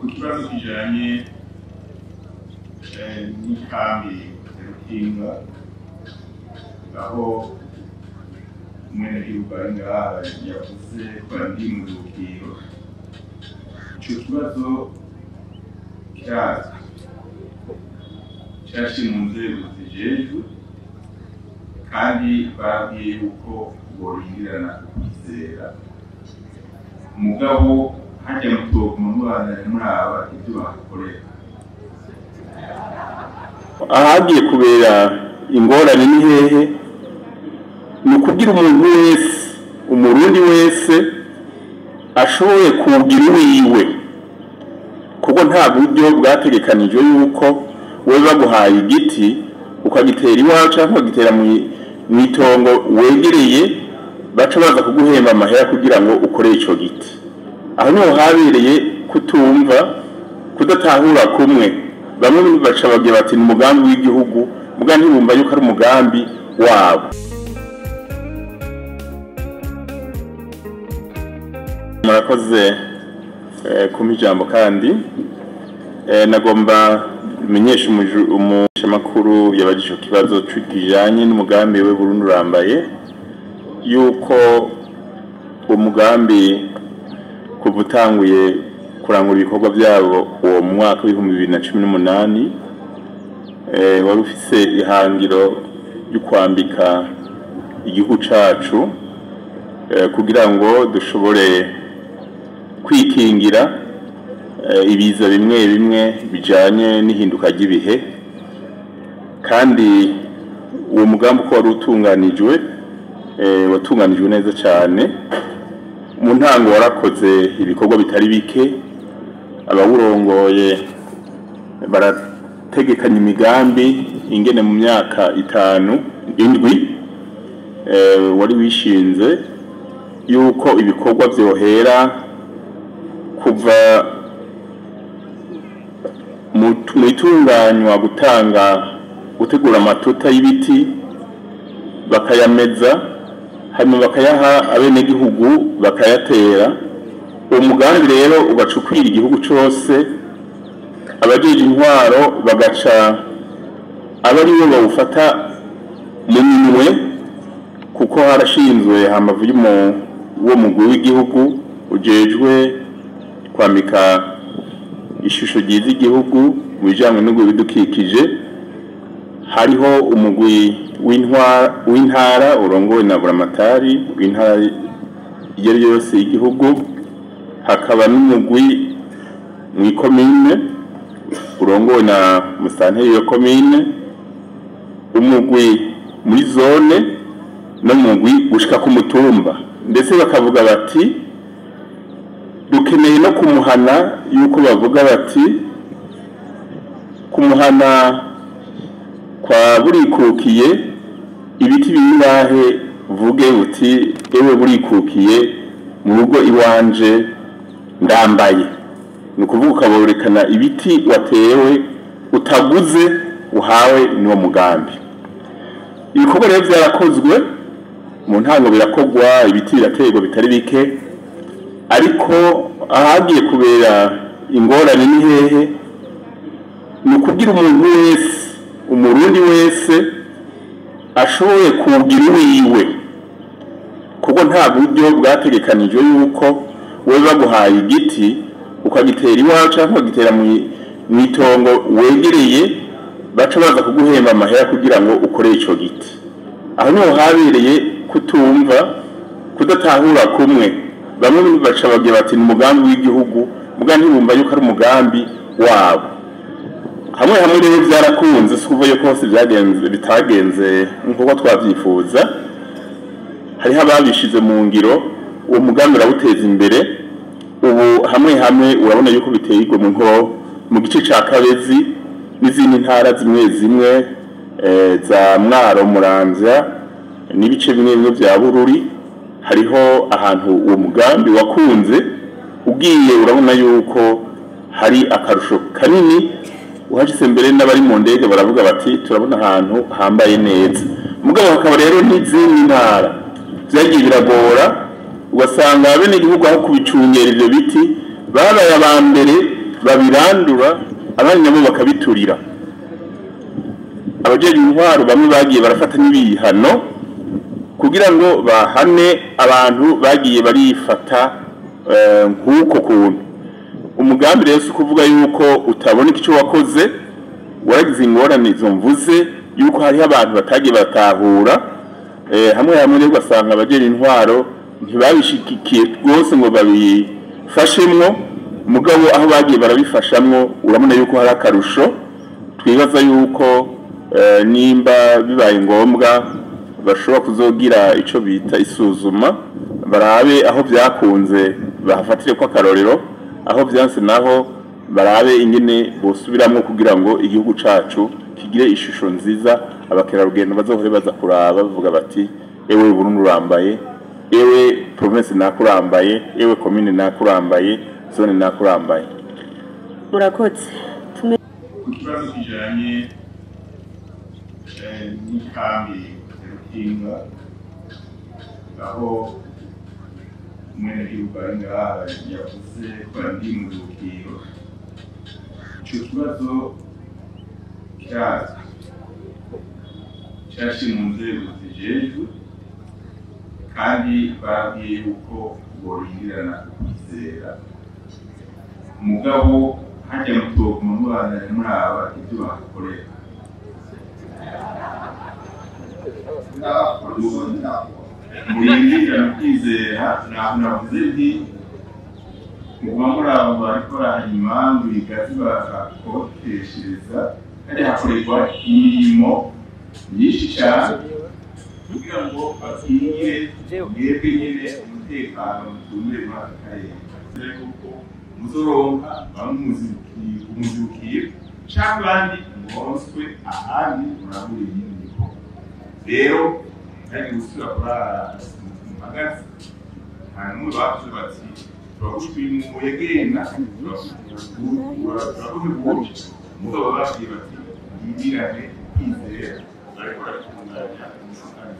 Ku kibazo kijanye n'ikambi ya Rukinga, aho umwenegihugu ari ngaha yavuze ko ari mu buruhukiro, ico kibazo kirazwi, caraciye mu nzego zijejwe, kandi barabwiye yuko borindirana ukwizera. Mugabo harya mutoguma mubandanya muraba ivyo bahakorera. Ahagiye kubera ingorane ni hehe? Ni ukugira umuntu wese, umurundi wese ashoboye kugira iwiwe, kuko nta buryo bwategekanijwe yuko wewe baguhaye igiti ukagitera iwawe canke ukagitera mw'itongo wegereye, baca baza kuguhemba amahera kugira ngo ukore ico giti. Aho niho habereye kutumva, kudatahura kumwe. Bamwe baca bagira bati ni umugambi w'igihugu, muga ntibumva yuko ari umugambi wabo. Murakoze kumpa ijambo. Kandi nagomba menyesha umumenyeshamakuru yabajije ikibazo kijanye n'umugambi we Burundi urambaye, yuko uwo mugambi kuva utanguye kurangura ibikorwa byabo uwo mwaka w'2018, wari ufise ihangiro ryo kwambika igihugu cacu, kugira ngo dushobore kwikingira ibiza bimwe bimwe bijanye n'ihinduka ry'ibihe. Kandi uwo mugambi uko wari utunganijwe, watunganijwe neza cyane. Mu ntango warakoze ibikorwa bitari bike, abawurongoye barategekanya imigambi ingene mu myaka 5 7 wari wishinze yuko ibikorwa vyohera kuva mu itunganywa, gutanga, gutegura amatuta y'ibiti, bakayameza, hanyuma bakayaha abenegihugu bakayatera. Uwo mugambi rero ugaca ukwira igihugu cose, abajeje intwaro bagaca aba aribo bawufata mu minwe, kuko harashinzwe hambavu y'uwo mugwi w'igihugu ujejwe kwambika ishusho ryiza igihugu mu bijanye n'ibidukikije, hariho umugwi w'intara urongowe na buramatari w'intara iyo ari yo yose y'igihugu, hakaba n'umugwi mw'ikomine urongowe na musanteri iyo komine, umugwi muri zone n'umugwi gushika ku mutumba. Ndetse bakavuga bati dukeneye no kumuhana, yuko bavuga bati kumuhana kwa burikukiye ibiti bingahe, uvuge uti ewe burikukiye mu rugo iwanje ndambaye. Ni ukuvuga ukaborekana ibiti watewe utaguze uhawe n'uwo mugambi. Ibikorwa rero byarakozwe mu ntango, birakorwa, ibiti biraterwa bitari bike, ariko ahagiye kubera ingorane ni hehe? Ni ukugira umuntu wese, umurundi wese ashoboye kugira iwiwe, kuko nta buryo bwategekanijwe yuko wewe baguhaye igiti ukagitera iwawe canke ukagitera mw'itongo wegereye, baca baza kuguhemba amahera kugira ngo ukore ico giti. Aho niho habereye kutumva, kudatahura kumwe. Bamwe baca bagira bati ni umugambi w'igihugu, muga ntibumva yuko ari umugambi wabo. Hamwe hamwe rero byarakunze, si ukuvuga yuko hose byagenze bitagenze nk'uko twavyifuza. Hariho ababishize mu ngiro, uwo mugambi urawuteza imbere. Ubu hamwe hamwe urabona yuko biteye igomwe, nko mu gice ca Kabezi n'izindi ntara zimwe zimwe za Mwaro, Muramvya n'ibice bimwe bimwe vya Bururi, hariho ahantu uwo mugambi wakunze. Ugiye urabona yuko hari akarusho kanini. Uhashitse mbere n'abari mu ndege baravuga bati turabona ahantu hambaye neza. Mugabo hakaba rero n'izindi ntara vyagiye biragora, ugasanga abenegihugu aho kubicungera ivyo biti babaye aba mbere babirandura, abandi nabo bakabiturira. Abajejwe intwaro bamwe bagiye barafata n'ibihano kugira ngo bahane abantu bagiye barifata nk'uko kuntu. Umugambi rero si ukuvuga yuko utabona icyo wakoze, waragize ingorane izo mvuze yuko hariho abantu batagiye batahura, hamwe hamwe rero ugasanga abajejwe intwaro ntibabishigikiye rwose ngo babifashemwo, mugabo aho bagiye barabifashamwo urabona yuko hari akarusho. Twibaza yuko nimba bibaye ngombwa bashobora kuzogira ico bita isuzuma, barabe aho byakunze bahafatire ko akarorero, aho byanse naho barabe ingene bosubiramwo kugira ngo igihugu cacu kigire ishusho nziza, abakerarugendo bazohore baza kuraba bavuga bati ewe Burundi urambaye, ewe province nakurambaye, ewe commune nakurambaye, zone nakurambaye. Murakoze. Ku kibazo kijanye n'ikambi ya Rukinga, aho umwenegihugu ari ngaha yavuze ko ari mu buruhukiro, ico kibazo kirazwi, cyaciye mu nzego zijejwe kandi babwiye yuko borindirana ukwizera. Mugabo hajya mutoguma mubandanya muraba ibyo bahakorera. Murindirana ukwizera, naho navuze nti muguma muraba bariko barahanyuma ibigazi bakakoteshereza, kandi hakorerwa imirimo myinshi cyane kugira ngo bakingire mwebwe nyene umutekano mutumire muri aka karere. Kuko muzoronka bamwe umuzibukiro canke abandi muronswe ahandi murabura ibindi bikorwa. Rero ntihagire gusubira kurara muhagaze. Nta n'umwe bavuze bati turagushwimuye genda, turaguhebuje. Mugabo babwiye bati yimirane kwizera, bariko baratunganya umutekano.